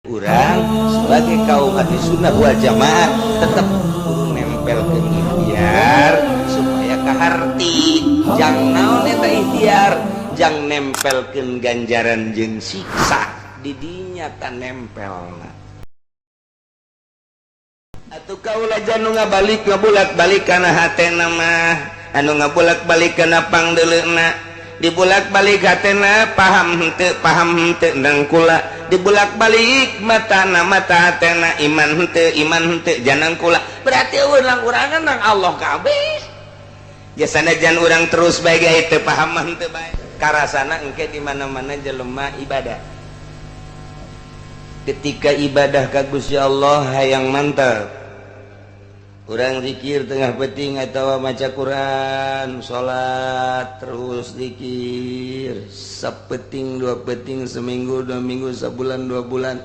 Urang sebagai kaum ahli sunnah wal jamaah tetap kudu nempelkeun ikhtiar supaya kaharti. Jang naon eta ikhtiar? Jang nempelkeun ganjaran jeung siksa didinya, ta nempelna. Atuh kaula janu ngabalik ngabulak-balik kana hatena mah, anu ngabulak-balik kana pangdeuleuna, dibulak-balik hatena, paham henteu, paham henteu nang kula, dibulak-balik matana, mata hatena, iman henteu, iman henteu janang kula. Berarti urang urangan nang Allah kabeh ya. Sanajan urang terus bae ge teu paham mah henteu bae, karasana engke di mana-mana jelema ibadah. Ketika ibadah ka Gusti Allah hayang mantap, urang zikir tengah peuting atau maca Quran, salat, terus zikir sapeting, dua peting, seminggu, 2 minggu, sebulan, 2 bulan,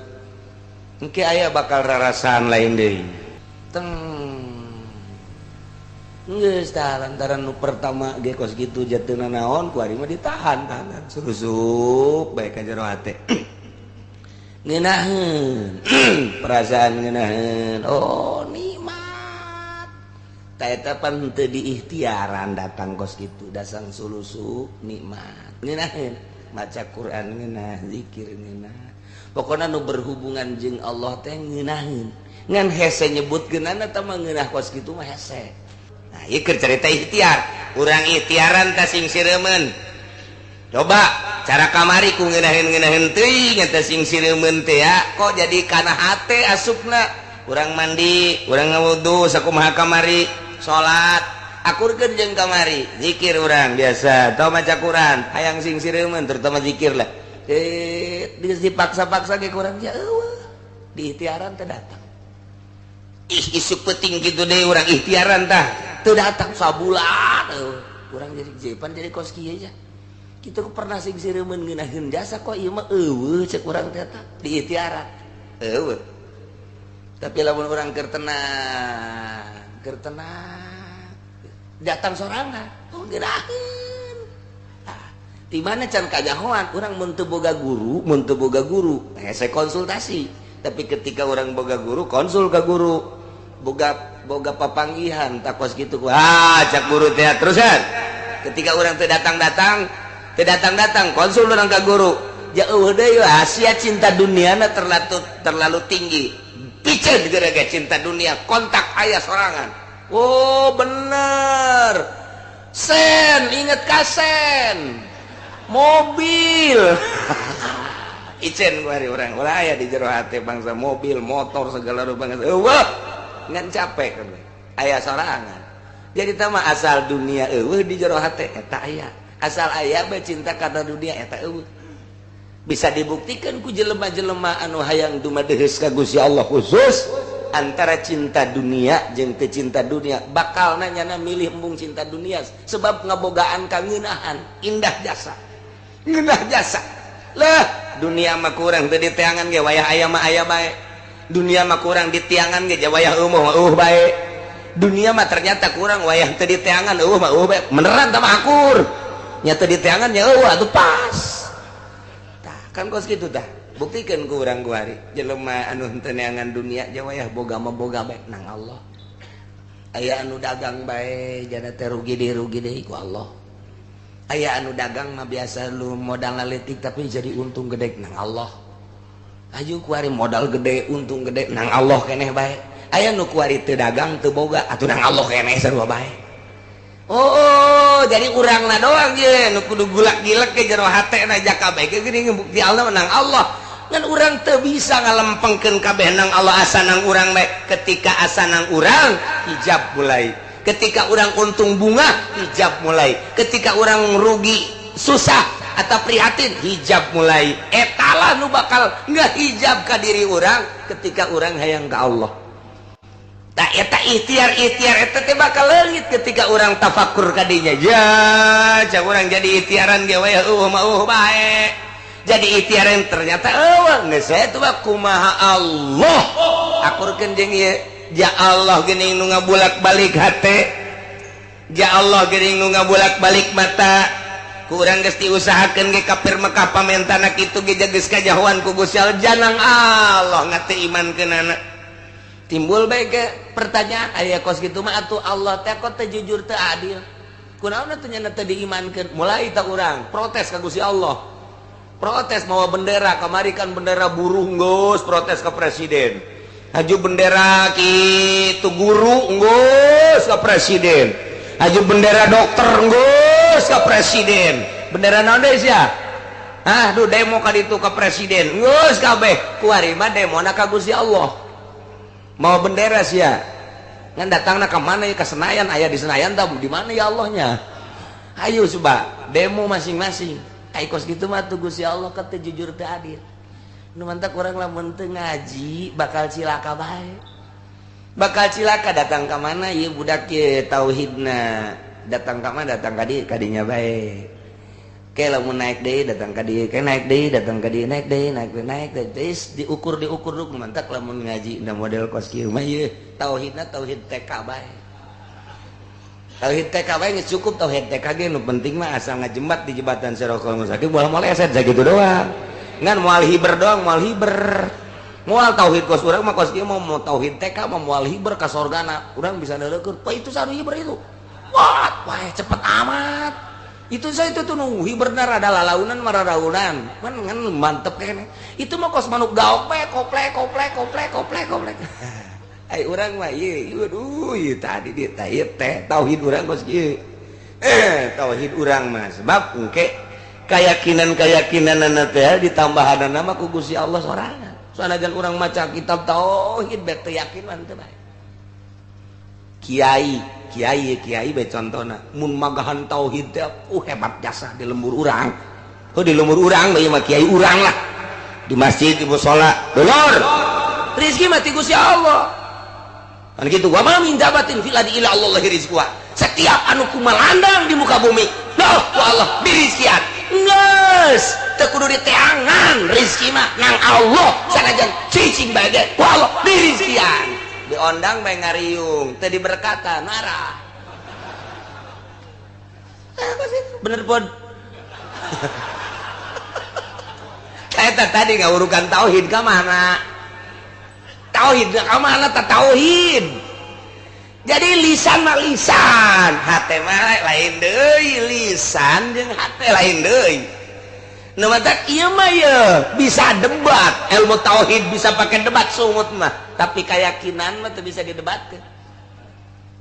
engke aya bakal rarasaan lain deui. Teng geus tah, lantaran nu pertama ge kos kitu jatuhna naon, ku ari mah ditahan tahanan, surusup bae ka jero hate, ngeunaheun perasaan, ngeunaheun, oh nikmat. Pan teu diikhtiaran datang kos gitu, dasang sulusu nikmat, ngeunaheun maca Quran, ngeunah zikir, ngeunah, pokoknya nu berhubungan jeung Allah teh ngeunaheun. Ngan hese nyebutkeunana eta mah, ngeunah kos kitu mah hese. Nah, ieu keur cerita ikhtiar. Urang ikhtiaran ta sing sireumeun. Coba cara kamari ku ngeunaheun-ngeunaheun teuing eta sing sireumeun teh ya, kok jadi kana hate asupna. Urang mandi, urang ngawudu sakumaha kamari, salat akurkeun jeung kamari, zikir urang biasa atau maca Quran, hayang sing sireumeun, terutama zikir lah. Eh, dipaksa-paksa ge kurang ya eueuh, di ikhtiaran teh datang. Ih, isuk peuting gitu deh urang ikhtiaran tah teu datang sabulan eueuh. Urang jadi jepan jadi kos kieu aja kitu, pernah sing sireumeun ngeunaheun jasa, kok ieu mah eueuh, cek urang teh tah di ikhtiaran eueuh. Tapi lamun urang keur tenang, keur tenang, datang sorangan, oh ngeunaheun. Ah, di mana can kanyahoan urang mun teu boga guru, mun teu boga guru hese konsultasi. Tapi ketika urang boga guru, konsul ke guru, boga boga papanggihan takos gitu, ah cak guru teh terusan. Ketika urang teu datang-datang, teu datang-datang, konsul urang ke guru, jauh deui. Asia cinta dunia terlalu terlalu tinggi, piceun gara-gara cinta dunia, kontak ayah sorangan. Oh bener, sen inget kasen mobil icen gua hari orang ulah aya di jero hati bangsa mobil motor segala rupa, eueuh, ngan capek kan aya sorangan. Jadi tama asal dunia eueuh di jero hate eta aya, asal aya bae cinta kana dunia eta eueuh. Bisa dibuktikan ku jelema-jelema anu hayang dumadeheus ka Gusti Allah, khusus antara cinta dunia jeung teu cinta dunia, bakal nanya milih embung cinta dunia, sebab ngabogaan kangeunahan indah jasa, ngeunah jasa lah. Dunia mah kurang teu diteangan ge, wayah aya mah aya bae. Dunia mah kurang ditiangan ge, wayah eueuh mah eueuh bae. Dunia mah ternyata kurang wayah teu diteangan, eueuh mah eueuh bae. Beneran tah mah akur nya, teu diteangan nya eueuh atuh pas. Tah kan kos kitu tah, buktikan ku urang kuari, jelema anu henteu neangan dunia ja wayah boga mah boga bae nang Allah. Aya anu dagang bae jana teh rugi deui, rugi deui ku Allah. Aya anu dagang mah biasa lu modal leutik tapi jadi untung gede, nang Allah. Ayo kuari modal gede, untung gede, nang Allah keneh bae. Aya nu kuari teu dagang, teu boga, atuh nang Allah keneh sarua bae. Oh, jadi urang na doang ye nu kudu gulak gilek ke jero hate na jaka bae geuning bukti Allah nang Allah. Ngan urang teu bisa ngalempengkeun kabeh nang Allah, asa nang urang bae. Ketika asa nang urang, hijab mulai. Ketika urang untung bunga, hijab mulai. Ketika urang rugi, susah atau prihatin, hijab mulai. Etalah nu bakal nggak hijab ka diri urang ketika urang hayang ka Allah. Tak eta ikhtiar, ikhtiar eta teh bakal leungit ketika urang tafakur kadinya. Ya cak urang, jadi ikhtiaran ge we eueuh mah eueuh bae. Jadi ikhtiaran ternyata eueuh, geus saya tuh kumaha Allah akurkeun jeung ieu. Ya Allah geuning nu ngabulak-balik hate, ya Allah geuning nu ngabulak-balik mata. Ku urang geus diusahakeun ge kafir Mekah pamentana kitu ge geus kajahoan ku Gusti Allah janang Allah ngate imankeunana. Timbul bae ke pertanyaan aya kos kitu mah atuh Allah teh kok teu jujur teu adil. Kunaon atuh nya teu diimankeun? Mulai ta urang protes ka Gusti Allah. Protes mawa bendera kamari kan bendera buruh geus protes ka presiden. Haju bendera kitu guru geus ka presiden. Haju bendera dokter geus ka presiden. Bendera naon deui sia? Hah, duh demo ka ditu ka presiden. Geus kabeh. Kuari mah demona ka Gusti Allah. Mau bendera sia. Ngan datangna ka mana ya ka Senayan, aya di Senayan tah di mana ya Allahnya? Ayo coba demo masing-masing. Ai kos kitu mah tuh Gusti Allah ka teu jujur teu adil. Nu mantak urang lamun teu ngaji bakal cilaka bae. Bakal cilaka datang ka mana ieu budak ye tauhidna. Datang ka mana datang ka dieu kadinya bae. Ke lamun naik deui datang ka dieu, ke naik deui datang ka dieu, naik deui, naik deui, naik deui. Geus diukur-diukur nu mantak lamun ngaji na model kos kieu mah ieu tauhidna tauhid TK bae. Tauhid TK bae geus cukup tauhid TK ge nu penting mah asal ngajembat di jembatan Sirotol Mustaqim moal moleset sakitu doang. Ngan moal hiber doang, moal hiber. Moal tauhid kos urang mah kos kieu mah mau tauhid TK mah moal hiber ka sorgana. Urang bisa neuleukkeun, "Wah, itu sanu hiber itu." Wah, wah cepet amat. Itu saya itu tuh nu hiberna rada lalaunan mararaunan. Man ngan mantep kene. Itu mah kos manuk gaok bae koplek koplek koplek koplek koplek. Ai urang mah ieu, aduh ieu tadi dieu teh ieu teh tauhid urang kos kieu. Tauhid urang mah sebab engke keyakinan-keyakinanana teh ditambahanana mah ku Gusti Allah sorangan. Sanajan urang maca kitab tauhid bae teu yakin mah teu bae. Kiai, kiai, kiai bae contona mun magahan tauhid teh hebat jasa di lembur urang. Oh di lembur urang ieu mah kiai urang lah. Di masjid di musala, dulur. Rezeki mah ti Gusti Allah. Kan gitu, wa ma min dabatin fil ardi illa Allah rizquha. Setiap anu kumalandang di muka bumi, loh ku Allah dirizkian. Geus, teu kudu diteangan rezeki mah nang Allah sanajan cicing bae ge ku Allah dirizkian. Diondang bae ngariung, teu diberkatan marah. Bener pun. Eta tadi ngawurukan tauhid ka mana? Tauhid ka mana ta tauhid? Jadi lisan mah lisan, hate mah lain deui, lisan jeung hate lain deui. Nu matak ieu mah ye bisa debat, ilmu tauhid bisa pakai debat sungut mah, tapi keyakinan mah teu bisa didebatkeun.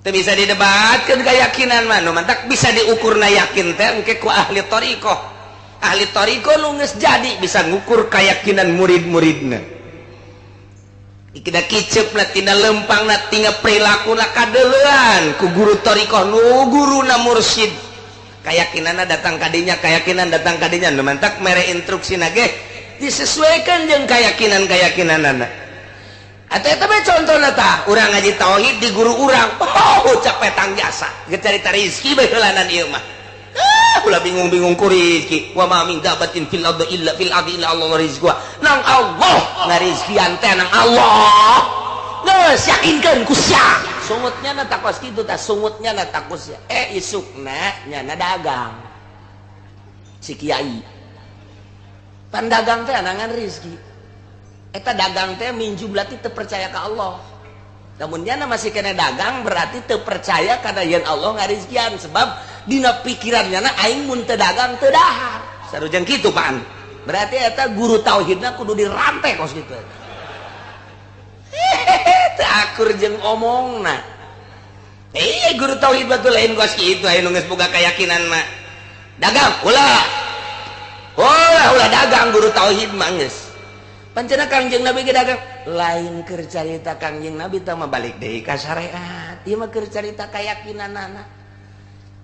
Teu bisa didebatkeun keyakinan mah, nu matak bisa diukurna yakin teh engke ku ahli thariqah. Ahli thariqah nu geus jadi bisa ngukur keyakinan murid-muridna. Tina kicep na tina lempang na tina perilaku na kadeuleuan ku guru thariqah nu guruna mursyid. Keyakinanna datang kadinya, keyakinan datang kadinya, nu mantak mere instruksina ge disesuaikan jeung keyakinan-keyakinanana. Atuh eta mah contona tah, urang ngaji tauhid di guru urang, oh capek tang jasa, geus carita rezeki bae heulanan ieu mah. Ulah bingung-bingung ku rezeki. Wa ma min dabatin fil ardi illa fil ardi illa Allah rizquha. Nang Allah ngarizkian teh nang Allah. Geus yakinkeun ku sia. Sungutnya na takos kitu tah, sungutnya na takos sia. Isukna nyana dagang. Si kiai. Pan dagang teh anangan rezeki. Eta dagang teh min jumlah teu percaya ka Allah. Namun nyana masih kena dagang berarti teu percaya kana yen Allah ngarizkian sebab dina pikiran nyana aing mun teu dagang teu dahar. Sarujeng kitu pan. Berarti eta guru tauhidna kudu dirantai kos kitu. Teu akur jeung omongna. Guru tauhid batu lain kos kitu aya nu geus boga keyakinan mah. Dagang ulah. Ulah ulah dagang guru tauhid mah geus. Pancena Kangjeng Nabi ge dagang lain keur carita Kangjeng Nabi tah mah balik deui ka syariat. Ieu mah keur carita keyakinanana.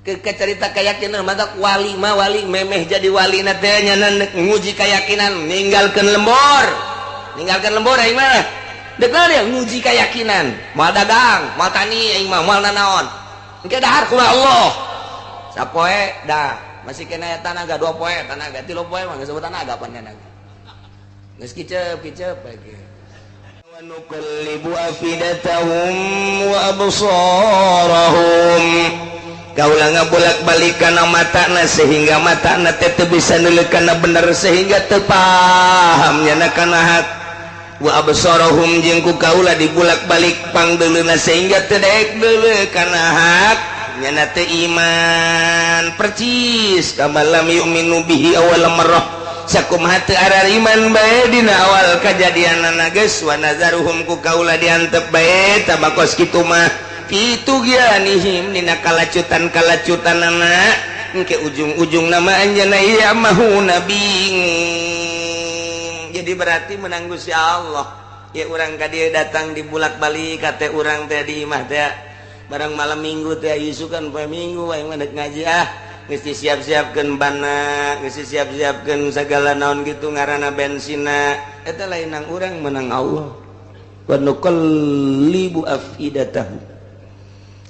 Ke carita keyakinan mah wali mah wali memeh jadi wali na teh nya nguji keyakinan ninggalkeun lembur. Ninggalkeun lembur aing mah. Dek naon nguji keyakinan. Moal dagang, moal tani aing mah moal nanaon. Engke dahar kumaha Allah. Sapoe dah masih kena tanaga 2 poe, tanaga 3 poe mah geus tanaga pan tanaga. Geus kicep-kicep lagi. Wa nuqallibu afidatahum wa absarahum Kaula ngabolak-balik kana matana sehingga matana teh teu bisa neuleuh kana bener, sehingga teu paham nyana kana hak. Wa absarahum jeung ku kaula dibulak-balik pangdeuleuna sehingga teu daek deuleu kana hak nyana teu iman. Percis kama lam yu'minu bihi awal marrah, sakumaha teu arariman bae dina awal kajadianana geus. Wa nazaruhum ku kaula diantep bae tabakos kitu mah kitu gianihim dina kalacutan-kalacutanana engke ujung-ujung nama anjeunna ieu mahuna bingung. Jadi berarti menang Gusti Allah ya urang ka dieu datang dibulak-balik kate urang teh di imah teh barang malam minggu teh isukan poe minggu aing mah deuk ngaji ah geus disiap-siapkeun bana, geus disiap-siapkeun sagala naon gitu ngaranna bensina eta lain nang urang, menang Allah. Wa nuqallibu afidatahu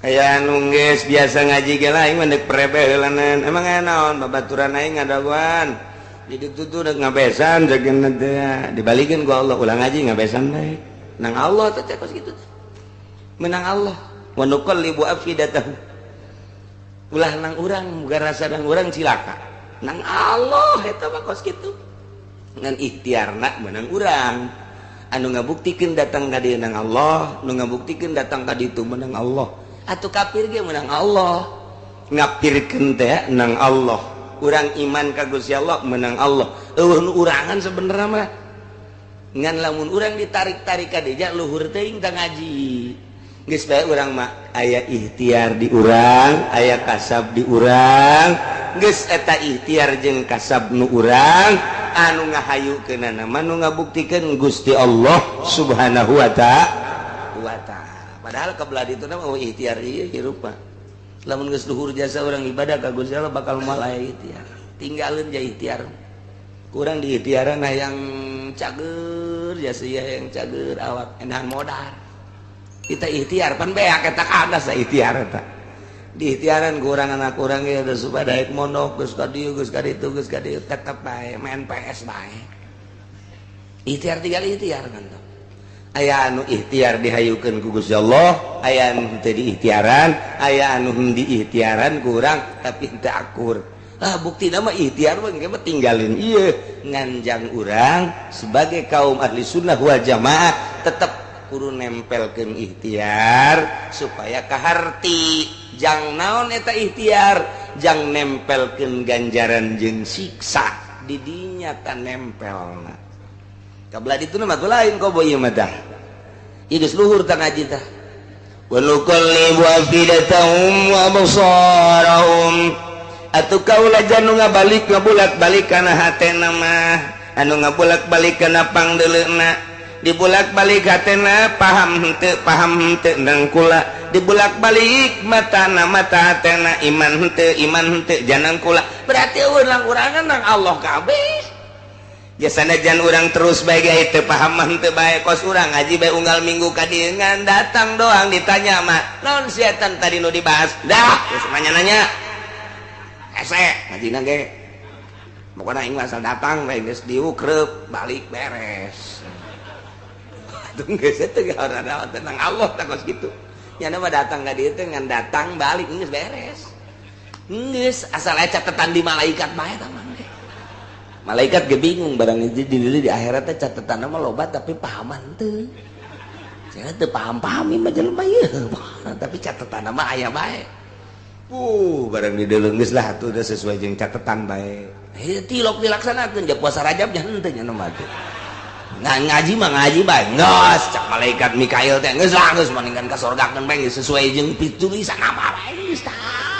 aya anu geus biasa ngaji ge lain mah deuk prebe heulanan emang aya naon babaturan aing ngadaguan di ditu tuh deuk ngabesan jageuna teh dibalikeun ku Allah ulah ngaji ngabesan bae nang Allah teh kos kitu menang Allah. Wa nuqallibu afidatahu ulah nang urang muga rasa nang urang cilaka nang Allah eta mah kos kitu ngan ikhtiarna menang urang anu ngabuktikeun datang ka dieu nang Allah, nu ngabuktikeun datang ka ditu menang Allah. Atuh kafir ge menang Allah, ngapirkeun teh nang Allah, urang iman ka Gusti Allah menang Allah. Eueuh nu urangan sebenarnya mah ngan lamun urang ditarik-tarik ka dieu luhur teuing tah ngaji geus bae urang mah aya ikhtiar di urang, aya kasab di urang geus eta ikhtiar jeung kasab nu urang anu ngahayukeunana mah nu ngabuktikeun Gusti Allah Subhanahu wa ta'ala. Padahal kebelah ditu mah eueuh ikhtiar ieu hirup mah lamun geus luhur jasa urang ibadah ka Gusti Allah bakal moal aya ikhtiar, tinggalin ja ikhtiar kurang di ikhtiaran hayang cager jasa ieu hayang cager awak enahan modal kita ikhtiar pan beak eta kadas ikhtiar eta di ikhtiaran kurang anak kurang ya supaya daek mondok geus ka dieu geus ka ditu geus ka dieu tetep bae main PS bae ikhtiar tinggal ikhtiar kan tuh aya anu ikhtiar dihayukeun ku Gusti Allah, aya anu teu diikhtiaran, aya anu diikhtiaran kurang tapi teu akur. Ah buktina mah ikhtiar mah engke mah tinggalin ieu nganjang urang sebagai kaum ahli sunnah wal jamaah tetep kudu nempelkeun ikhtiar supaya kaharti jang naon eta ikhtiar jang nempelkeun ganjaran jeung siksa di dinya ta nempelna kabelah ditu mah lain kobo ieu mah tah ieu geus luhur tah ngaji tah. Wa nuqallibu afidatahum wa absarahum atuh kaula janu ngabalik ngabulak-balik kana hatena mah anu ngabulak-balik kana pangdeuleuna dibulak-balik hatena paham henteu nang kula dibulak-balik matana mata hatena iman henteu janang kula berarti urang urangan nang Allah kabeh jasana jan urang terus bae ge teu paham mah henteu bae kos urang ngaji bae unggal minggu ka dieu ngan datang doang ditanya mah naon setan tadi nu dibahas dah geus nanya-nanya hese ngajina ge pokona aing asal datang bae geus diukreup balik beres. Tenang Allah takos gitu nyana mah datang ka dieu teh ngan datang balik geus beres geus asal aya catatan di malaikat bae tah mah. Malaikat ge bingung barang di akhirat teh catatanna mah loba tapi pahaman teu cenah teu paham-paham ieu mah jelema ieu tapi catatanna mah aya bae. Barang di deuleu geus lah atuh udah sesuai jeung catatan bae tilok dilaksanakeun ja puasa Rajab nya henteu nya mah teh. Nah, ngaji mah ngaji bae geus cak malaikat Mikail teh geus lah geus mendingan ka sorgakeun bae sesuai jeung tulisan apa bae geus tah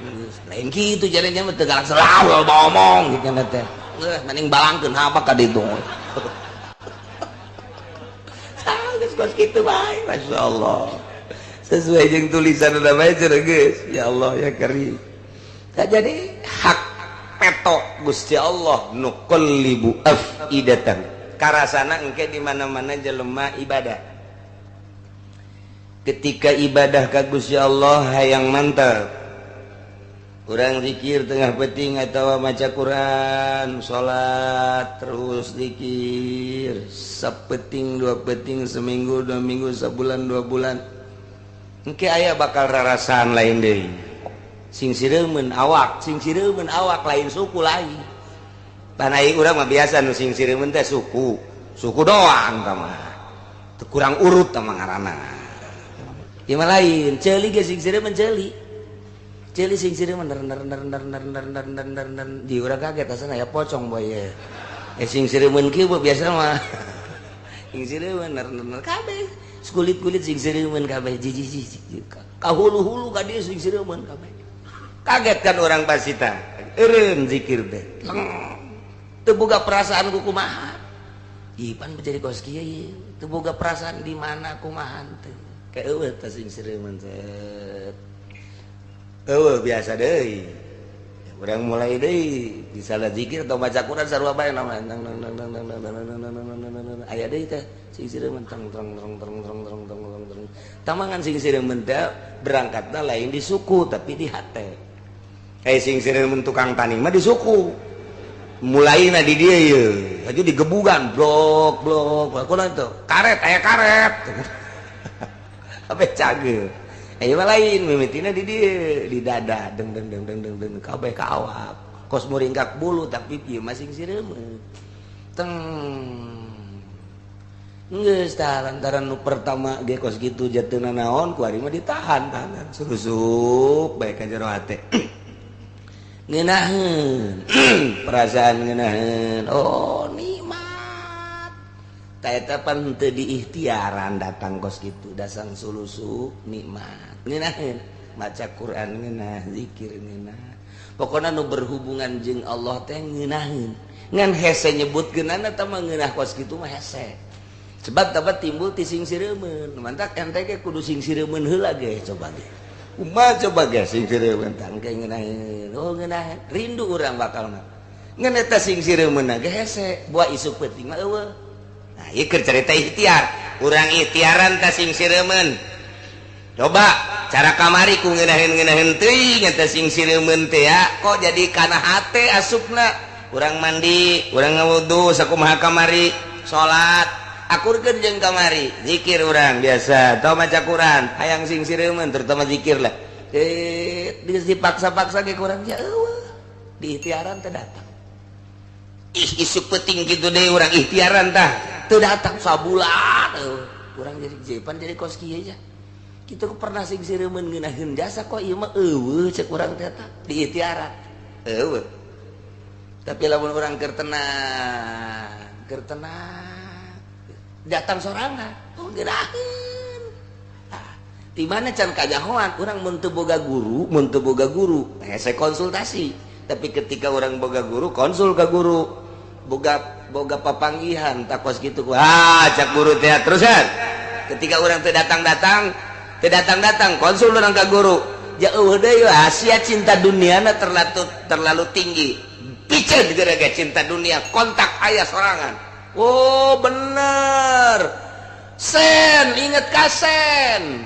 geus lain kitu jadinya mah teu galak selalu ngomong kitu teh geus mending balangkeun apa ka ditu tah geus kos kitu bae masyaallah sesuai jeung tulisan udah bae geus ya Allah ya karim. Tah jadi hak peto Gusti Allah nuqallibu afidatan karasana engke di mana-mana jelema ibadah. Ketika ibadah ka Gusti Allah hayang mantap urang zikir tengah peting atau maca Quran, salat terus zikir sapeting dua peting, seminggu dua minggu, sebulan dua bulan, engke aya bakal rarasaan lain deui. Sing sireumeun awak, sing sireumeun awak lain suku lain. Pan ai urang mah biasa nu sing sireumeun teh suku. Suku doang tah mah. Teu kurang urut tah mah ngaranna. Ieu mah lain, ceuli ge sing sireumeun ceuli. Ceuli sing sireumeun ner ner ner ner ner ner ner ner ner ner di urang kaget asana ya pocong boy ye. Eh sing sireumeun kieu biasa mah. Sing sireumeun ner ner kabeh. Kulit-kulit sing sireumeun kabeh jiji-jiji. Ka hulu-hulu ka dieu sing sireumeun kabeh. Kaget kan orang pasita. Eureun zikir teh. Teu boga perasaan ku kumaha. Ipan menjadi kos kieu ieu. Teu boga perasaan di mana kumaha teh. Kayak eueuh teh sing sireumeun teh. Eueuh biasa deui. Urang mulai deui di salah zikir atau baca Quran sarua bae nama nang nang nang nang nang nang aya deui teh sing sireumeun teng teng teng teng teng teng teng teng. Tamangan sing sireumeun teh berangkatna lain di suku tapi di hate. Eh sing sireumeun tukang tani mah di suku. Mulaina di dieu ye, aja digebugan blok blok. Kunaon teu? Karet aya karet. Kabeh cageur. Eh mah lain mimitina di dieu, di dada deng deng deng deng deng deng kabeh ka awak. Kos muringkak bulu tapi ieu mah sing sireumeun. Teng. Geus tah lantaran nu pertama ge kos kitu jatuhna naon ku ari mah ditahan tahanan susup bae ka jero hate. Ngeunaheun perasaan ngeunaheun oh nikmat. Ta eta pan teu diikhtiaran datang kos kitu dasang sulusup nikmat. Ngeunaheun maca Quran ngeunah zikir ngeunah. Pokona nu berhubungan jeung Allah teh ngeunaheun. Ngan hese nyebutkeunana tah mah ngeunah kos kitu mah hese. Sebab dapat timbul ti sing sireumeun. Mantak ente ge kudu sing sireumeun heula ge coba ge. Kumaha coba ge sing sireumeun tah engke ngeunaheun. Oh ngeunaheun rindu urang bakalna. Ngan eta sing sireumeun ge hese buah isuk peuting mah eueuh. Nah ieu keur carita ikhtiar. Urang ikhtiaran ta sing sireumeun. Coba cara kamari ku ngeunaheun-ngeunaheun teuing eta sing sireumeun teh ya kok jadi kana hate asupna. Urang mandi, urang ngawudu sakumaha kamari, salat akurkeun jeung kamari, zikir urang biasa, tau maca Quran, hayang sing sireumeun terutama zikir lah. Geus dipaksa-paksa ge kurang ya eueuh. Di ikhtiaran teh datang. Ih isuk peuting kitu deui urang ikhtiaran tah, teu datang sabulan eueuh. Urang jadi jepan jadi kos kieu nya. Kitu pernah sing sireumeun ngeunaheun jasa kok ieu mah eueuh cek urang teh tah di ikhtiaran. Eueuh. Tapi lamun urang keur tenang datang sorangan, oh ngeunaheun. Nah, di mana can kanyahoan urang mun teu boga guru, mun teu boga guru, hese konsultasi. Tapi ketika urang boga guru, konsul ka guru. Boga boga papanggihan takos kitu ku. Ah, cak guru teh terusan. Ketika urang teu datang-datang, teu datang-datang konsul urang ka guru. Jauh deui sia cinta duniana terlalu tinggi. Piceun gara-gara cinta dunia, kontak aya sorangan. Oh bener sen inget kasen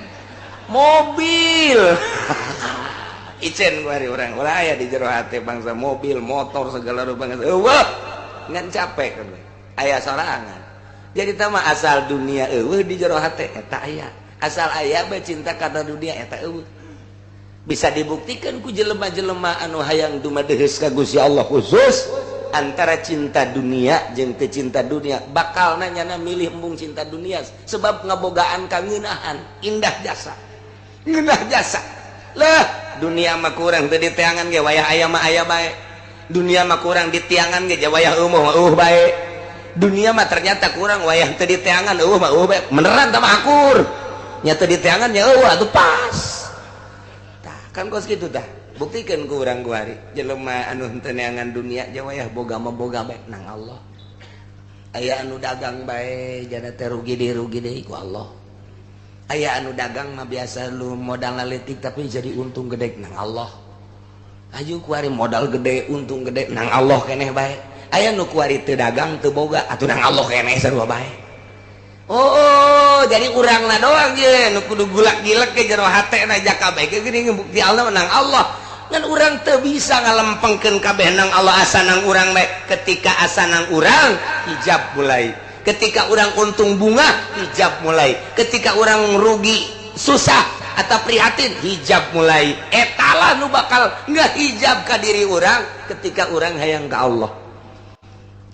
mobil icen gua hari orang ulah aya di jero hate bangsa mobil motor segala rupa eueuh ngan capek kan aya sorangan jadi tah mah asal dunia eueuh di jero hate eta aya asal aya bae cinta kana dunia eta eueuh bisa dibuktikan ku jelema-jelema anu hayang dumadeheus ka Gusti Allah khusus antara cinta dunia jeung teu cinta dunia bakal nanyana milih embung cinta dunia sebab ngabogaan kangeunahan indah jasa ngeunah jasa lah dunia mah kurang teu diteangan ge wayah aya mah aya bae dunia mah kurang ditiangan ge wayah eueuh mah eueuh bae dunia mah ternyata kurang wayah teu diteangan eueuh mah eueuh bae beneran tah mah akur nya teu diteangan nya eueuh atuh pas tah kan kos kitu tah buktikan ku urang kuari jelema anu henteu neangan dunia je wayah boga mah boga bae nang Allah aya anu dagang bae jana teh rugi deui ku Allah aya anu dagang mah biasa lu modal leutik tapi jadi untung gede nang Allah aju kuari modal gede untung gede nang Allah keneh bae aya nu kuari teu dagang teu boga atuh nang Allah keneh sarua bae. Oh, jadi urangna doang ye nu kudu gulak-gilek ke jero hatena jaka bae geuning bukti Allah nang Allah. Ngan urang teu bisa ngalempengkeun kabeh nang Allah asa nang urang bae. Ketika asa nang urang hijab mulai. Ketika urang untung bunga hijab mulai. Ketika urang rugi susah atau prihatin hijab mulai etalah nu bakal ngehijab ka diri urang ketika urang hayang ka Allah.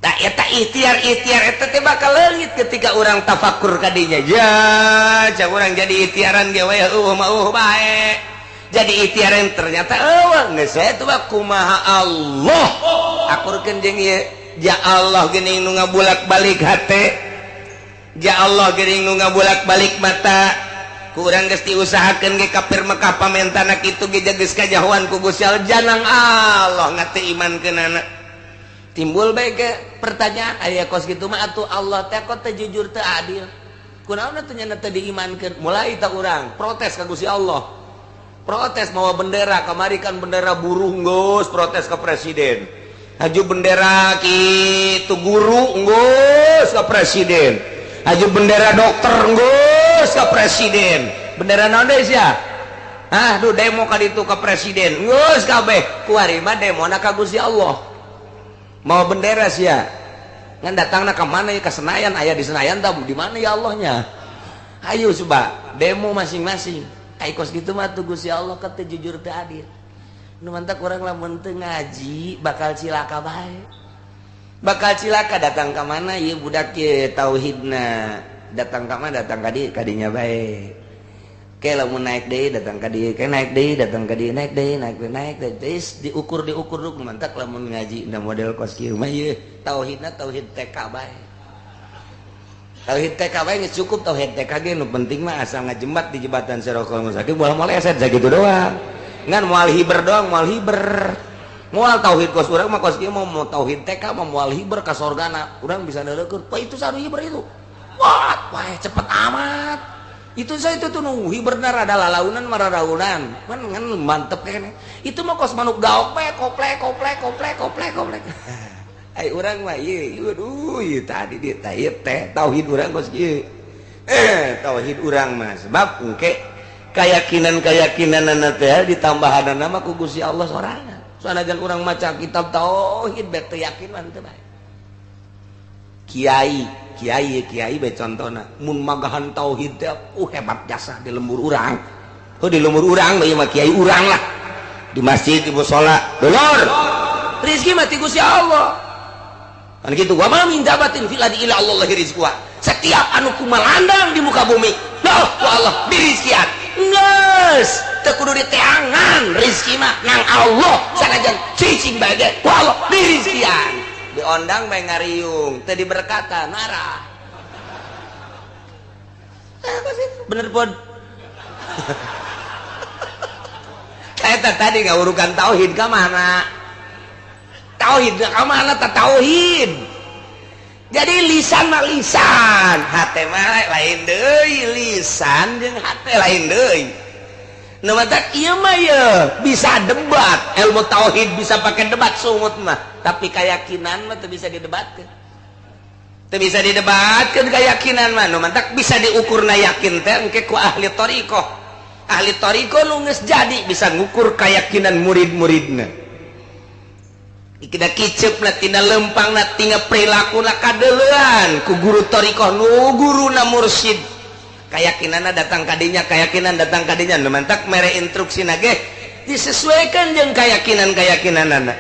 Tak eta ikhtiar-ikhtiar eta teh bakal leungit ketika urang tafakur ka dinya. Ya, cak urang jadi ikhtiaran ge we eueuh mah eueuh bae. Jadi ikhtiaran ternyata eueuh geus we teh kumaha Allah. Akurkeun jeung ieu, ja Allah geuning nu ngabulak-balik hate. Ja Allah geuning nu ngabulak-balik mata. Ku urang geus diusahakeun ge kafir Mekah pamentana kitu ge geus kajahoan ku Gusti Allah janang Allah ngate imankeunana. Timbul bae ke pertanyaan aya kos kitu mah atuh Allah teh kok teu jujur teu adil. Kunaon atuh nya teu diimankeun? Mulai ta urang protes ka Gusti Allah. Protes mawa bendera kamari kan bendera buruh geus protes ka presiden. Haju bendera kitu guru geus ka presiden. Haju bendera dokter geus ka presiden. Bendera naon deui sia? Hah, duh demo ka ditu ka presiden. Geus kabeh kuari mah demona ka Gusti Allah. Mau bendera sia ngan datangna ka mana ya ka Senayan aya di Senayan tah di mana ya Allahnya ayo coba demo masing-masing ai kos kitu mah tuh Gusti Allah ka teu jujur teu adil nu mantak urang lamun teu ngaji bakal cilaka bae bakal cilaka datang ka mana ieu budak ye tauhidna datang ka mana datang ka dieu ka dinya bae ke lamun naik deui datang ka dieu ke naik deui datang ka dieu naik deui naik deui naik deui diukur diukur duk mantak lamun ngaji na model kos kieu mah ieu tauhidna tauhid TK bae tauhid TK bae geus cukup tauhid TK ge nu penting mah asal ngajembat di jembatan Sirotol Mustaqim moal moleset sakitu doang ngan moal hiber doang moal hiber moal tauhid kos urang mah kos kieu mah mau tauhid TK mah moal hiber ka sorgana urang bisa neureukkeun wah itu saru hiber itu wah wah cepet amat itu saya itu tuh nu hiberna rada lalaunan mararaunan man ngan mantep kene itu mah kos manuk gaok bae koplek koplek koplek koplek koplek ai urang mah ieu aduh ieu tadi di teh teh tauhid urang kos kieu tauhid urang mah sebab engke keyakinan-keyakinanana teh ditambahanana mah ku Gusti Allah sorangan sanajan urang maca kitab tauhid bae teu yakin mah teu bae kiai kiai kiai bae contona mun magahan tauhid teh hebat jasa di lembur urang oh di lembur urang ieu mah kiai urang lah di masjid di musala dulur rezeki mah ti Gusti Allah kan kitu wa ma min dabatin fil ardi illa Allah rizquha setiap anu kumalandang di muka bumi loh ku Allah dirizkian geus teu kudu diteangan rezeki mah nang Allah sanajan cicing bae ge ku Allah dirizkian diondang bae ngariung teu diberkatan marah bener pun eta tadi ngawurukan tauhid ka mana tauhid ka mana ta tauhid jadi lisan mah lisan hate mah lain deui lisan jeung hate lain deui nu matak ieu mah ye bisa debat ilmu tauhid bisa pakai debat sungut mah tapi keyakinan mah teu bisa didebatkeun teu bisa didebatkeun keyakinan mah nu matak bisa diukurna yakin teh engke ku ahli thariqah ahli thariqah nu geus jadi bisa ngukur keyakinan murid-muridna kita kicep na tina lempang na tina perilaku na kadeleuan ku guru thariqah nu guruna mursyid keyakinanna datang kadinya keyakinan datang kadinya nu mantak mere instruksi na ge disesuaikan jeung keyakinan-keyakinanana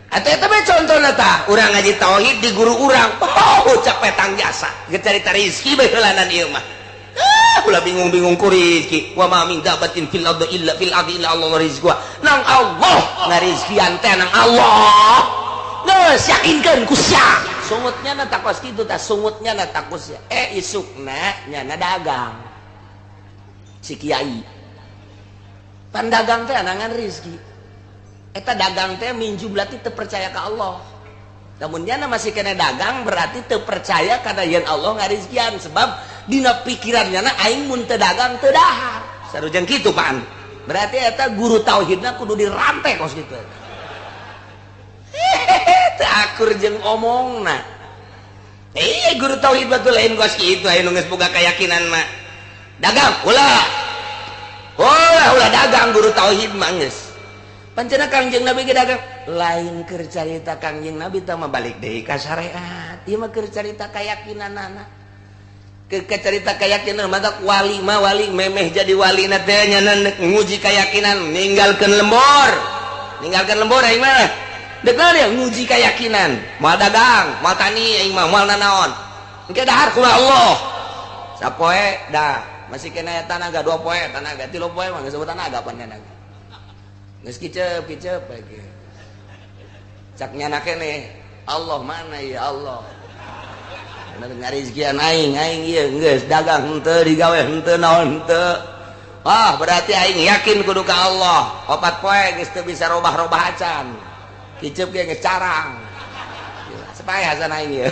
atau eta bae contohna tah urang ngaji tauhid di guru urang oh capek tang jasa geus carita rezeki bae heulanan ieu mah ulah bingung-bingung ku rezeki wa ma min dabatin fil ardi illa fil ardi illa Allah rizquha nang Allah ngarizkian teh nang Allah geus yakinkeun ku sia sungutnya na takos kitu tah sungutnya na takos sia isukna nyana dagang si kiai pan dagang teh anangan rezeki eta dagang teh min jumlati teu percaya ka Allah namun nyana masih kena dagang berarti teu percaya kana yen Allah ngarizkian sebab dina pikiran nyana aing mun teu dagang teu dahar sarujeng kitu pan berarti eta guru tauhidna kudu dirantai kos kitu hehehe teu akur jeung omongna guru tauhid batu lain kos kitu aya nu geus boga keyakinan mah dagang ulah ulah ulah dagang guru tauhid mah geus pancena Kangjeng Nabi ge dagang lain keur carita Kangjeng Nabi tah mah balik deui ka syariat ieu mah keur carita keyakinanana Ke cerita keyakinan mantap wali mah wali memeh jadi wali na teh nya nguji keyakinan ninggalkeun lembor. Ninggalkeun lembor aing mah. Deuk naon ya nguji keyakinan. Moal dagang, moal tani aing mah moal nanaon. Engke dahar kumaha Allah. Sapoe dah masih kena tanaga 2 poe tanaga 3 poe mah geus tanaga pan tanaga. Geus kicep-kicep bae ge. Cak nyana keneh Allah mana ya Allah. Ngarizkian aing aing ieu geus dagang henteu digawe henteu naon henteu. Wah, berarti aing yakin kudu ka Allah. 4 poe geus teu bisa robah-robah acan. Kicep ge geus carang. Supaya hasan aing ieu.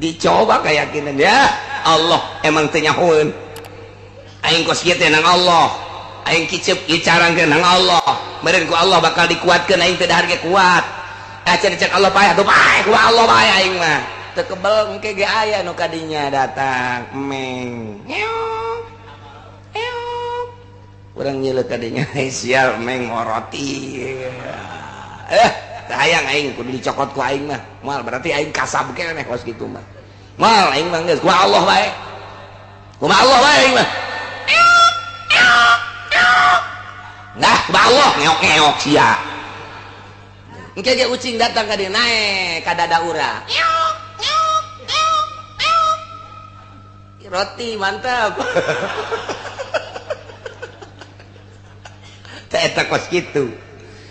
Dicoba keyakinan ya Allah emang teu nyahoeun. Aing kos kieu teh nang Allah. Aing kicep ieu carang teh nang Allah. Meureun ku Allah bakal dikuatkeun aing teu dahar ge kuat. Acan cek Allah paeh atuh paeh ku Allah bae aing mah. Teu kebel engke ge aya nu kadinya datang emeng. Ngeok. Ngeok. Urang nyeuleuh kadinya sial emeng ngoroti. Teu hayang aing kudu dicokot ku aing mah. Moal berarti aing kasab keneh kos kitu mah. Moal aing mah geus ku Allah bae. Kumaha Allah bae aing mah. Nah, kumaha Allah ngeok-ngeok sia. Engke ge ucing datang ka dieu naek ka dada urang. Roti mantap. Teh eta kos kitu.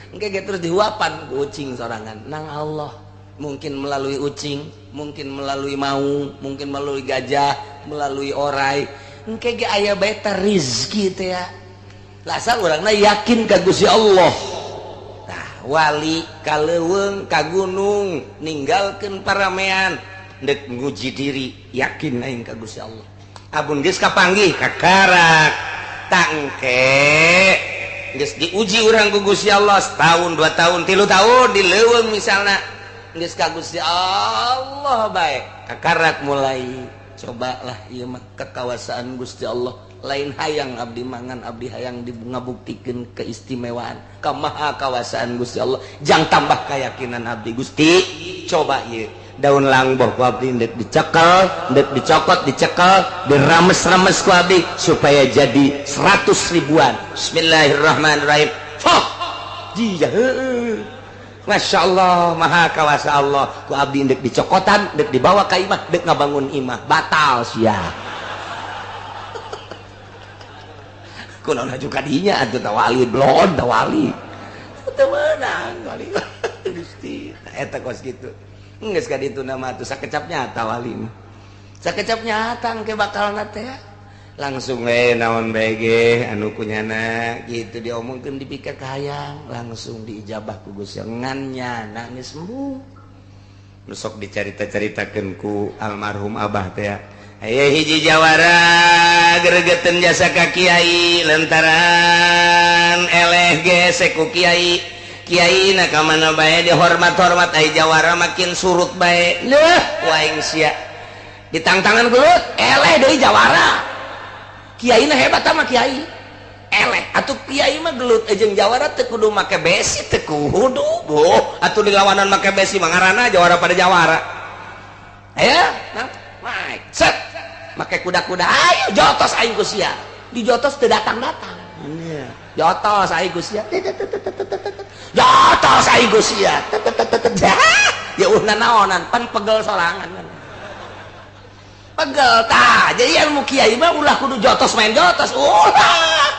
Engke ge terus dihuapan ku ucing sorangan nang Allah. Mungkin melalui ucing, mungkin melalui maung, mungkin melalui gajah, melalui orai. Engke ge aya bae teh rizki teh ya. Lah asal urangna yakin ka Gusti Allah. Wali ka leuweung ka gunung ninggalkeun paramean dek nguji diri yakin aing ka Gusti Allah. Abun geus kapanggih kakarak tangke geus diuji urang ku Gusti Allah setahun 2 tahun 3 tahun di leuweung misalna geus ka Gusti Allah bae kakarak mulai cobalah ieu mah kekawasaan Gusti Allah. Lain hayang abdi mangan abdi hayang ngabuktikeun keistimewaan kamaha kawasaan Gusti Allah jang tambah keyakinan abdi Gusti coba ieu daun langboh ku abdi ndek dicekel ndek dicokot dicekel dirames-rames ku abdi supaya jadi 100 ribuan. Bismillahirrahmanirrahim. Foh jia heueuh Masya Allah maha kawasa Allah ku abdi ndek dicokotan ndek dibawa ka imah ndek ngabangun imah batal sia. Kunaon aju kadinya atuh tawali blon tawali teu meunang wali Gusti eta kos kitu geus ka ditu nama atuh sakecap nyata wali mah sakecap nyata engke bakalna teh langsung we naon bae ge anu kunyana kitu diomongkeun dipikir kahayang langsung diijabah ku Gusti ngan nyana geus embung nu sok dicarita-caritakeun ku almarhum abah teh. Aya hiji jawara gregeteun jasa ka kiai lantaran eleh gesek ku kiai. Kiai na ka mana bae dihormat-hormat ai jawara makin surut bae. Leuh ku aing sia. Ditangtangan gelut eleh deui jawara. Kiai na hebat mah kiai. Eleh atuh kiai mah gelut jeung jawara teu kudu make besi teu kudu. Boh atuh dilawanan make besi mah ngaranna jawara pada jawara. Aya nah naik set make kuda-kuda ayo jotos aing ku sia dijotos teu datang-datang jotos aing ku sia jotos aing ku sia ya uh nanaonan pan pegel sorangan pegel tah jadi ilmu kiai mah ulah kudu jotos main jotos ulah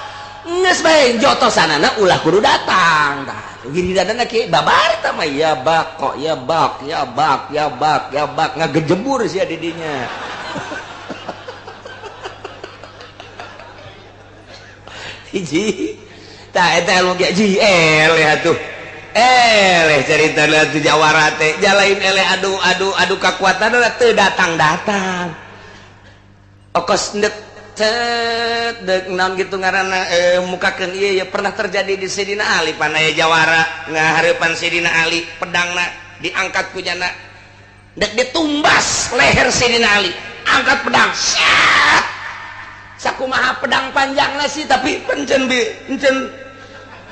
geus bae jotosanana ulah kudu datang tah giliranna kiai babar tah mah ya bak kok ya bak ya bak ya bak ya bak ngagejebur sia di dinya. Hiji tah eta ilmu kiai ji eleh atuh eleh carita atuh jawara teh jalain eleh adu adu adu kakuatan teu datang-datang okos ndek cet dek naon gitu ngaranna mukakeun ieu ya pernah terjadi di Sidina Ali panaya jawara ngahareupan Sidina Ali pedangna diangkat ku jana dek ditumbas leher Sidina Ali angkat pedang set sakumaha pedang panjangna sih tapi pencen bi encen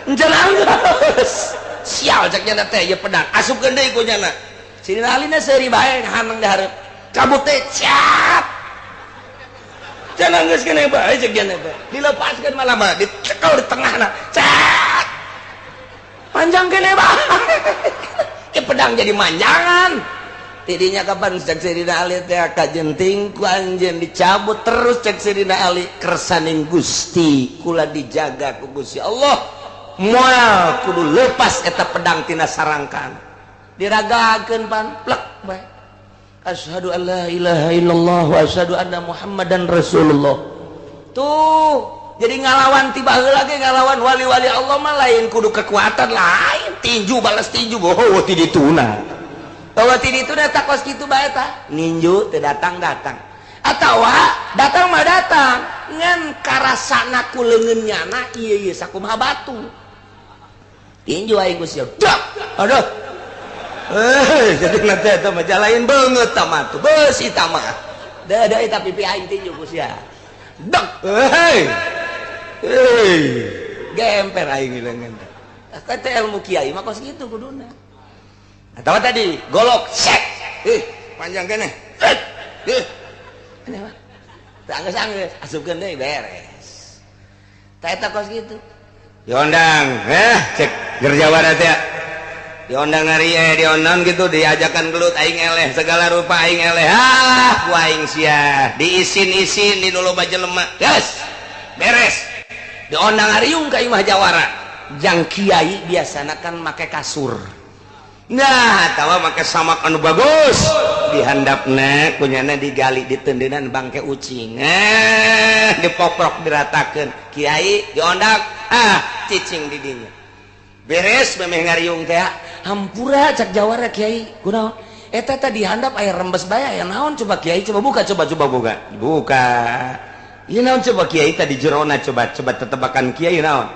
encen anggeus sial cek nyana teh ieu pedang asupkeun deui ku nyana Sidina Ali na seuri bae haneng di hareup Cabut teh cap. Cenah geus keneh bae cek nya teh. Dilepaskeun malah mah dicekel di tengahna. Cat. Panjang keneh bae. Ke pedang jadi manjangan. Tidinya kapan cek Sayyidina Ali teh kajenting ku anjeun dicabut terus cek Sayyidina Ali kersaning Gusti kula dijaga ku Gusti Allah. Moal kudu lepas eta pedang tina sarangkan. Diragakeun pan plek bae. Asyhadu an la ilaha illallah wa asyhadu anna Muhammadan Rasulullah. Tuh, jadi ngalawan tiba heula ge ngalawan wali-wali Allah mah lain kudu kekuatan lain, tinju balas tinju, oh ti dituna. Bahwa ti dituna tak kos kitu bae tah. Ninju teu datang-datang. Atawa datang mah datang, ngan karasana ku leungeun nyana ieu ieu sakumaha batu. Tinju aing geus siap. Aduh. Jadi nanti eta mah jalain beungeut tah mah tuh beusi tah mah. Da da eta pipi aing tinju ku sia. Dek. Hei. Hei. Gemper aing leungeun teh. Kata ilmu kiai mah kos kitu kuduna. Atawa tadi golok sek. Panjang keneh. Ini mah. Teu anggeus-anggeus asupkeun deui beres. Tah eta kos kitu. Diondang, cek gerjawara teh. Diondang hari diondang gitu diajakan gelut aing eleh segala rupa aing eleh. Ah, ku aing sia. Diisin-isin di loba jelema. Geus. Beres. Diondang hariung ka imah jawara. Jang kiai biasana kan make kasur. Nah, atawa make samak anu bagus. Dihandapna kunyana digali ditendenan bangke ucing. Dipoprok diratakeun. Kiai diondang, ah cicing di dinya. Beres memeh ngariung teh. Hampura cak jawara kiai. Kunaon? Eta teh dihandap aya rembes bae aya naon coba kiai coba buka coba coba buka. Buka. Ieu naon coba kiai tadi jerona coba coba tetebakan kiai naon.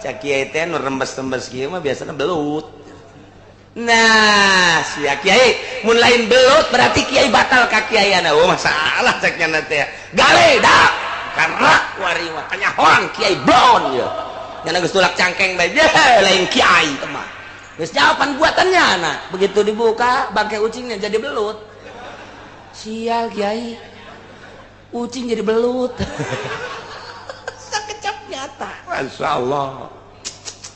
Cak kiai teh nu rembes-rembes kieu mah biasana belut. Nah, sia kiai mun lain belut berarti kiai batal ka kiaiana. Oh, masalah cek nya teh. Gale da. Karena wari mah kanyahoan kiai blon ye. Nya geus tulak cangkeng bae lain kiai teh mah. Geus jawaban buatannya anak. Begitu dibuka bangke ucingnya jadi belut. Sial kiai. Ucing jadi belut. Sakecap nyata. Masyaallah.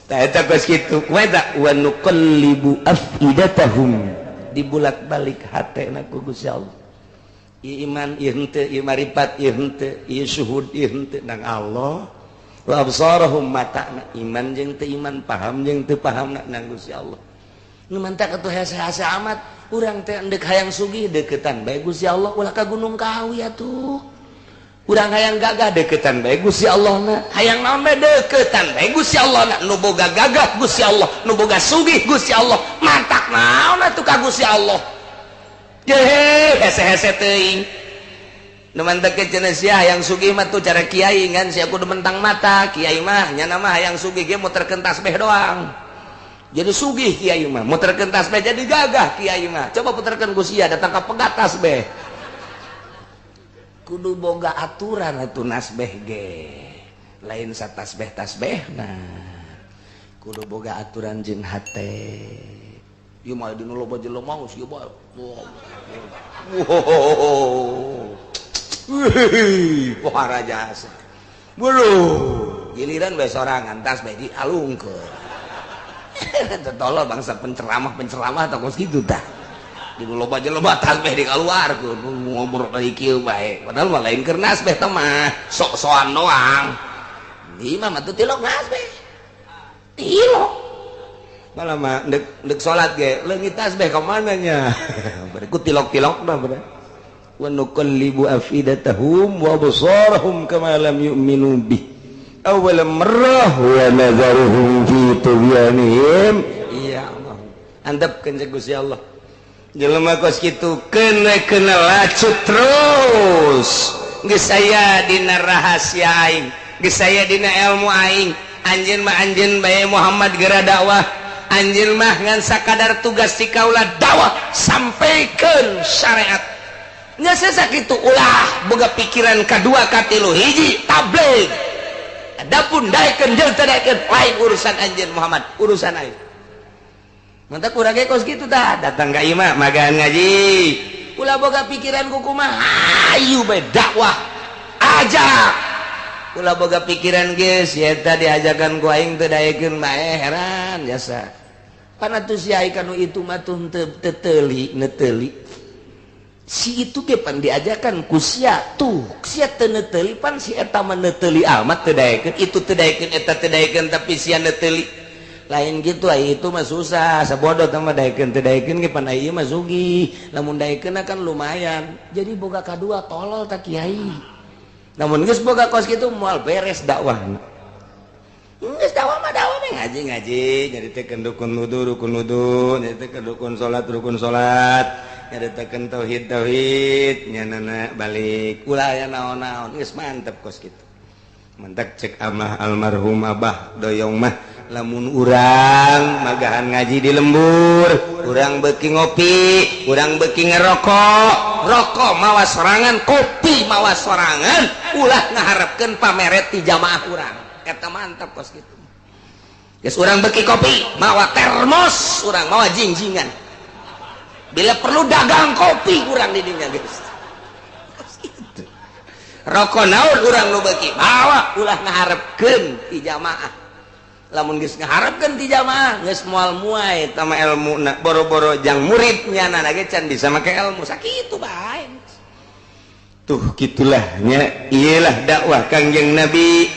Tah eta geus kitu. Wa wa nuqallibu afidatahum. Dibulak-balik hatena ku Gusti Allah. Ieu iman ieu henteu, ieu maripat ieu henteu, ieu syuhud ieu henteu nang Allah. Wa absarahum matana iman jeung teu iman, paham jeung teu pahamna nang Gusti Allah. Nu mantak atuh hese-hese amat, urang teh endek hayang sugih deketan bae Gusti Allah ulah ka Gunung Kawi atuh. Urang hayang gagah deketan bae Gusti Allah na. Hayang naon bae deketan bae Gusti Allah na. Nu boga gagah Gusti Allah, nu boga sugih Gusti Allah. Mantak naon atuh ka Gusti Allah. Jehe hese-hese teuing. Nu mantak cenah sia hayang sugih mah tuh cara kiai ngan sia kudu mentang mata. Kiai mah nyana mah hayang sugih ge muterkeun tasbih doang. Jadi sugih kiai mah muterkeun tasbih jadi gagah kiai mah. Coba puterkeun ku sia datang ka pegat tasbih. Kudu boga aturan atuh nasbeh ge. Lain satasbeh tasbehna. Kudu boga aturan jeung hate. Ieu mah dina loba jelema geus ieu bae. Wow. Wih, pohara jasa. Bulu, giliran bae sorangan tasbeh dialungkeun. Tolol bangsa penceramah-penceramah tah kos kitu tah. Di loba jelema tasbeh dikaluarkeun ngobrol deui kieu bae. Padahal mah lain keur nasbeh teh mah, sok-sokan doang. Di imah mah teu tilok nasbeh. Tilok. Malah mah ndek salat ge leungit tasbeh ka mana nya. Berikut tilok-tilok mah bener. Wa nuqallibu afidatahum wa absarahum kama lam yu'minu bih awwal marrah wa nadharuhum fi tughyanihim. Iya Allah. Antepkeun cek Gusti Allah. Jelema kos kitu kena-kena lacut terus. Geus aya dina rahasia aing, geus aya dina ilmu aing. Anjeun mah anjeun bae Muhammad geura dakwah. Anjeun mah ngan sakadar tugas ti kaula dakwah sampaikeun syariat. Nya sakitu ulah boga pikiran kadua katilu hiji tabligh. Adapun daekeun jeung teu daekeun lain urusan anjeun Muhammad, urusan aing. Mantap kurang kos gitu dah. Datang ke imah magan ngaji. Ulah boga pikiran ku kumaha, hayu bae dakwah ajak. Ulah boga pikiran geus si eta diajakan ku aing teu daekeun bae heran jasa. Pan atuh si ai kanu itu mah tuh teu teuli neteuli. Si itu ge pan diajakan ku sia tuh, sia teu neteuli pan si eta mah neteuli amat teu daekeun, itu teu daekeun eta teu daekeun tapi sia neteuli. Lain gitu ai itu mah susah, sabodo teh mah daekeun teu daekeun ge pan ai ieu mah sugih. Lamun daekeun kan lumayan. Jadi boga kadua tolol ta kiai. Namun geus boga kos kitu moal beres dakwahna. Geus dakwah mah dakwah mah ngaji-ngaji, nyaritakeun rukun wudu, rukun wudu, nyaritakeun rukun salat, rukun salat, nyaritakeun tauhid, tauhid, nyanana balik. Ulah aya naon-naon, geus mantep kos kitu. Mentak cek amah almarhum abah doyong mah lamun urang magahan ngaji di lembur, urang beuki ngopi, urang beuki ngerokok, rokok mawa sorangan, kopi mawa sorangan, ulah ngaharepkeun pameret ti jamaah urang. Eta mantap kos kitu. Geus urang beuki kopi, mawa termos, urang mawa jingjingan. Bila perlu dagang kopi urang di dinya geus. Kos kitu. Rokok naon urang nu beuki, mawa ulah ngaharepkeun ti jamaah. Lamun geus ngaharepkeun ti jamaah geus moal muai tama elmuna, boro-boro jang muridnya na ge can bisa make ilmu sakitu bae. Tuh kitulah nya, iyalah dakwah Kangjeng Nabi,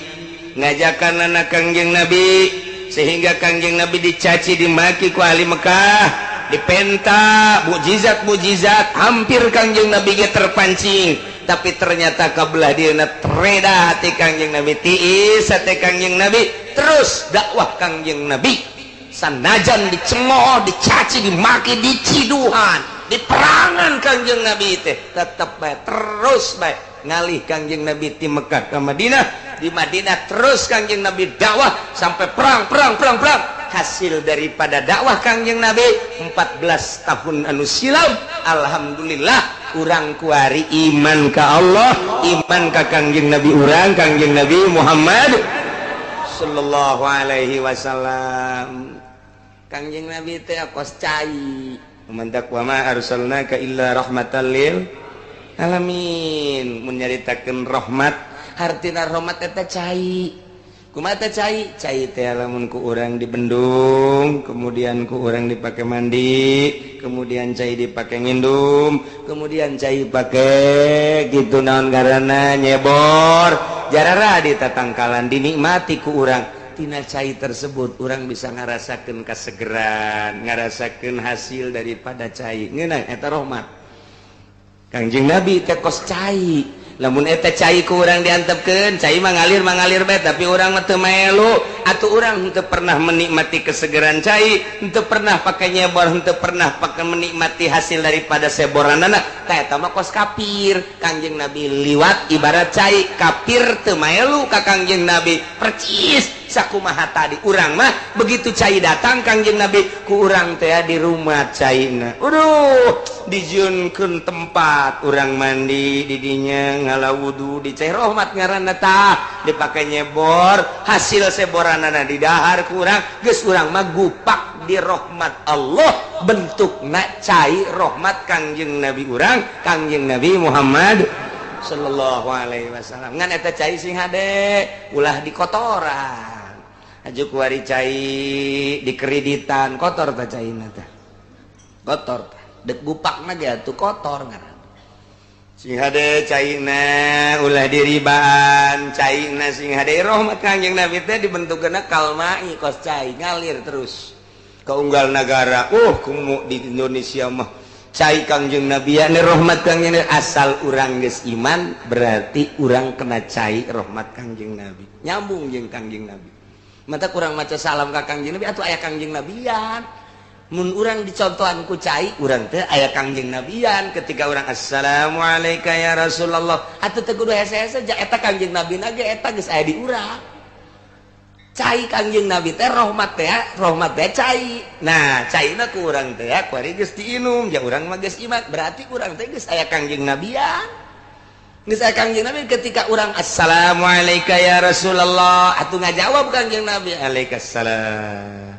ngajakan anak Kangjeng Nabi sehingga Kangjeng Nabi dicaci dimaki ku ahli Mekah, dipenta mukjizat-mukjizat, hampir Kangjeng Nabi ge terpancing, tapi ternyata kabelah dieuna tereda hati Kangjeng Nabi, tiis hati Kangjeng Nabi, terus dakwah Kangjeng Nabi sanajan dicemooh, dicaci, dimaki, diciduhan, diperangan Kangjeng Nabi teh tetep bae terus bae ngalih Kangjeng Nabi ti Mekah ke Madinah, di Madinah terus Kangjeng Nabi dakwah sampai perang perang perang perang. Hasil daripada dakwah Kangjeng Nabi 14 tahun anu silam, alhamdulillah urang kuari iman ka Allah, iman ka Kangjeng Nabi urang, Kangjeng Nabi Muhammad sallallahu alaihi wasallam. Kangjeng Nabi teh kos cai. Mantak wa ma arsalnaka illa rahmatan lil alamin, mun nyaritakeun rahmat, hartina rahmat eta cai. Kumaha teh cai? Cai teh lamun ku urang dibendung, kemudian ku urang dipake mandi, kemudian cai dipake ngindum, kemudian cai pake gitu naon ngaranna nyebor, jarara di tatangkalan dinikmati ku urang. Tina cai tersebut urang bisa ngarasakeun kasegeran, ngarasakeun hasil daripada cai. Ngeunah eta rahmat. Kangjeng Nabi teh kos cai. Lamun eta cai ku urang diantepkeun, cai mah ngalir bae, tapi urang mah teu maelu, atuh urang henteu pernah menikmati kesegeran cai, henteu pernah pake nyebor, henteu pernah pake menikmati hasil daripada seboranana. Tah eta mah kos kafir. Kangjeng Nabi liwat ibarat cai, kafir teu maelu ka Kangjeng Nabi. Percis sakumaha tadi urang mah begitu cai datang Kangjeng Nabi ku urang teh di rumah caina. Aduh, dijieunkeun tempat urang mandi di dinya, ngala wudu di cai rahmat ngaranna tah, dipake nyebor, hasil seboranana didahar ku urang, geus urang mah gupak di rahmat Allah, bentukna cai rahmat Kangjeng Nabi urang, Kangjeng Nabi Muhammad sallallahu alaihi wasallam. Ngan eta cai sing hade ulah dikotoran. Aju kuari cai dikreditan kotor ta caina teh. Kotor tah. Dek gupakna ge atuh kotor ngaran. Sing hade caina ulah diribaan, caina sing hade rahmat Kangjeng Nabi teh dibentukna kalmai kos cai ngalir terus. Kaunggal nagara, kumu di Indonesia mah cai Kangjeng Nabi ya rahmat Kangjeng Nabi, asal urang geus iman berarti urang kena cai rahmat Kangjeng Nabi. Nyambung jeung Kangjeng Nabi. Mata kurang maca salam ka Kangjeng Nabi atuh aya Kangjeng Nabian. Mun urang dicontohan ku cai, urang teh aya Kangjeng Nabian. Ketika urang assalamualaikum ya Rasulullah, atuh teu kudu hese-hese ja eta Kangjeng Nabi na ge eta geus aya di urang. Cai Kangjeng Nabi teh rahmat teh cai. Nah, caina ku urang teh kuari geus diinum, ja urang mah geus iman, berarti urang teh geus aya Kangjeng Nabian. Geus aya Kangjeng Nabi ketika urang assalamualaikum ya Rasulullah, atuh ngajawab Kangjeng Nabi alaikassalam.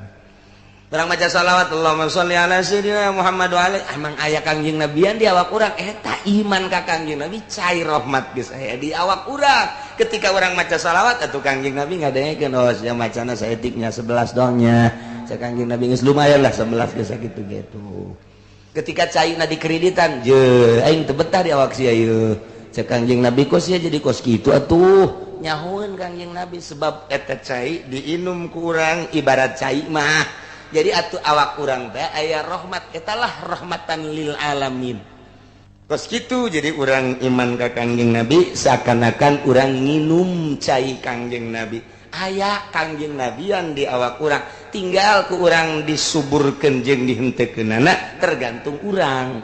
Barang maca sholawat Allahumma sholli ala sayyidina Muhammad wa ali, emang aya Kangjeng Nabian di awak urang, eta iman ka Kangjeng Nabi cai rahmat geus aya di awak urang. Ketika urang maca sholawat atuh Kangjeng Nabi ngadengekeun, oh sia macana saeutiknya 11 doang nya. Cek Kangjeng Nabi geus lumayan lah 11 geus sakitu gitu. Ketika caina dikreditan, je aing teu betah di awak sia ieu. Cek Kangjeng Nabi kos sia jadi kos kitu atuh. Nyahoeun Kangjeng Nabi sebab eta cai diinum ku urang ibarat cai mah. Jadi atuh awak urang teh aya rahmat, etalah rahmatan lil alamin. Kos kitu jadi urang iman ka Kangjeng Nabi seakan-akan urang nginum cai Kangjeng Nabi. Aya Kangjeng Nabian di awak urang, tinggal ku urang disuburkeun jeung dihenteukeunana tergantung urang.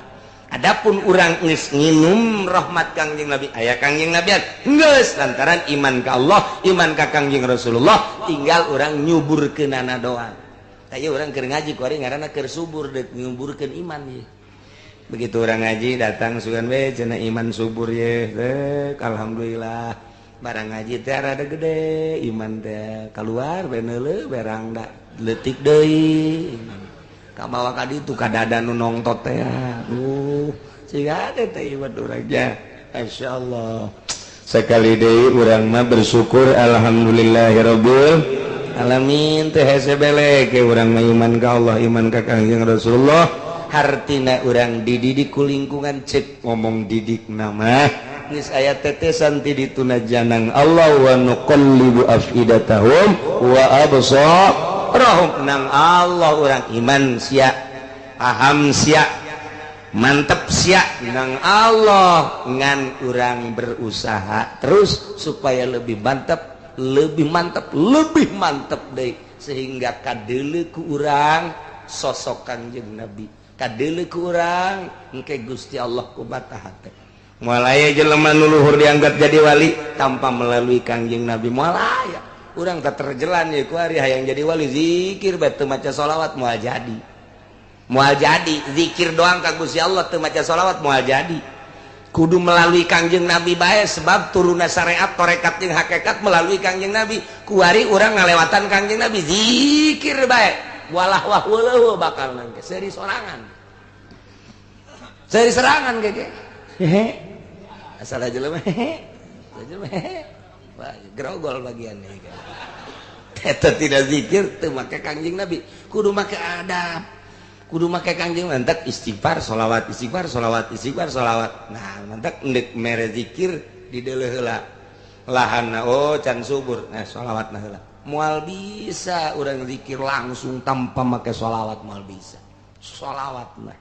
Adapun urang geus nginum rahmat Kangjeng Nabi, aya Kangjeng Nabian geus lantaran iman ka Allah, iman ka Kangjeng Rasulullah, tinggal urang nyuburkeunana doang. Taya urang keur ngaji kuari ngaranna keur subur deuk nyuburkeun iman ye. Begitu urang ngaji datang sugan we cenah iman subur ye. Dek alhamdulillah. Barang ngaji teh rada gede iman teh keluar we neuleuh berang da leutik deui iman. Kabawa ka ditu ka dada nu nongtot teh. Siga teh iman urang nya. Masyaallah. Sekali deui urang mah bersyukur alhamdulillahirabbil alamin teh hese belek urang mah iman ka Allah, iman ka Kangjeng Rasulullah. Hartina urang dididik ku lingkungan, cek ngomong didik nama geus aya tetesan ti dituna janang Allah wa nuqallibu afidatahum wa absarahum. Nang Allah urang iman sia, paham sia, mantep sia nang Allah, ngan urang berusaha terus supaya lebih mantep, lebih mantap, lebih mantap deh, sehingga kadele ku urang sosok Kangjeng Nabi, kadele ku urang engke Gusti Allah ku mata hate. Moal aya jelema nu luhur diangkat jadi wali tanpa melalui Kangjeng Nabi, moal aya. Urang tak terjelan ye ku ari hayang jadi wali zikir bae teu maca sholawat moal jadi. Moal jadi zikir doang ka Gusti Allah teu maca sholawat moal jadi. Kudu melalui Kangjeng Nabi bae sebab turunna syariat tarekat jeung hakikat melalui Kangjeng Nabi. Kuari urang ngalewatan Kangjeng Nabi zikir bae walah wah weuleuh bakal nangke seuri sorangan. Seuri serangan gege. Hehe. Asal aja jelema hehe. Jelema hehe. Wah, grogol bagian ieu. Eta tidak zikir teu make Kangjeng Nabi. Kudu make adab. Kudu make Kangjeng mantak istighfar sholawat istighfar sholawat istighfar sholawat. Nah mantak endek mere zikir di deuleuh heula lahanna oh can subur nah sholawatna heula. Moal bisa urang zikir langsung tanpa make sholawat, moal bisa sholawatna.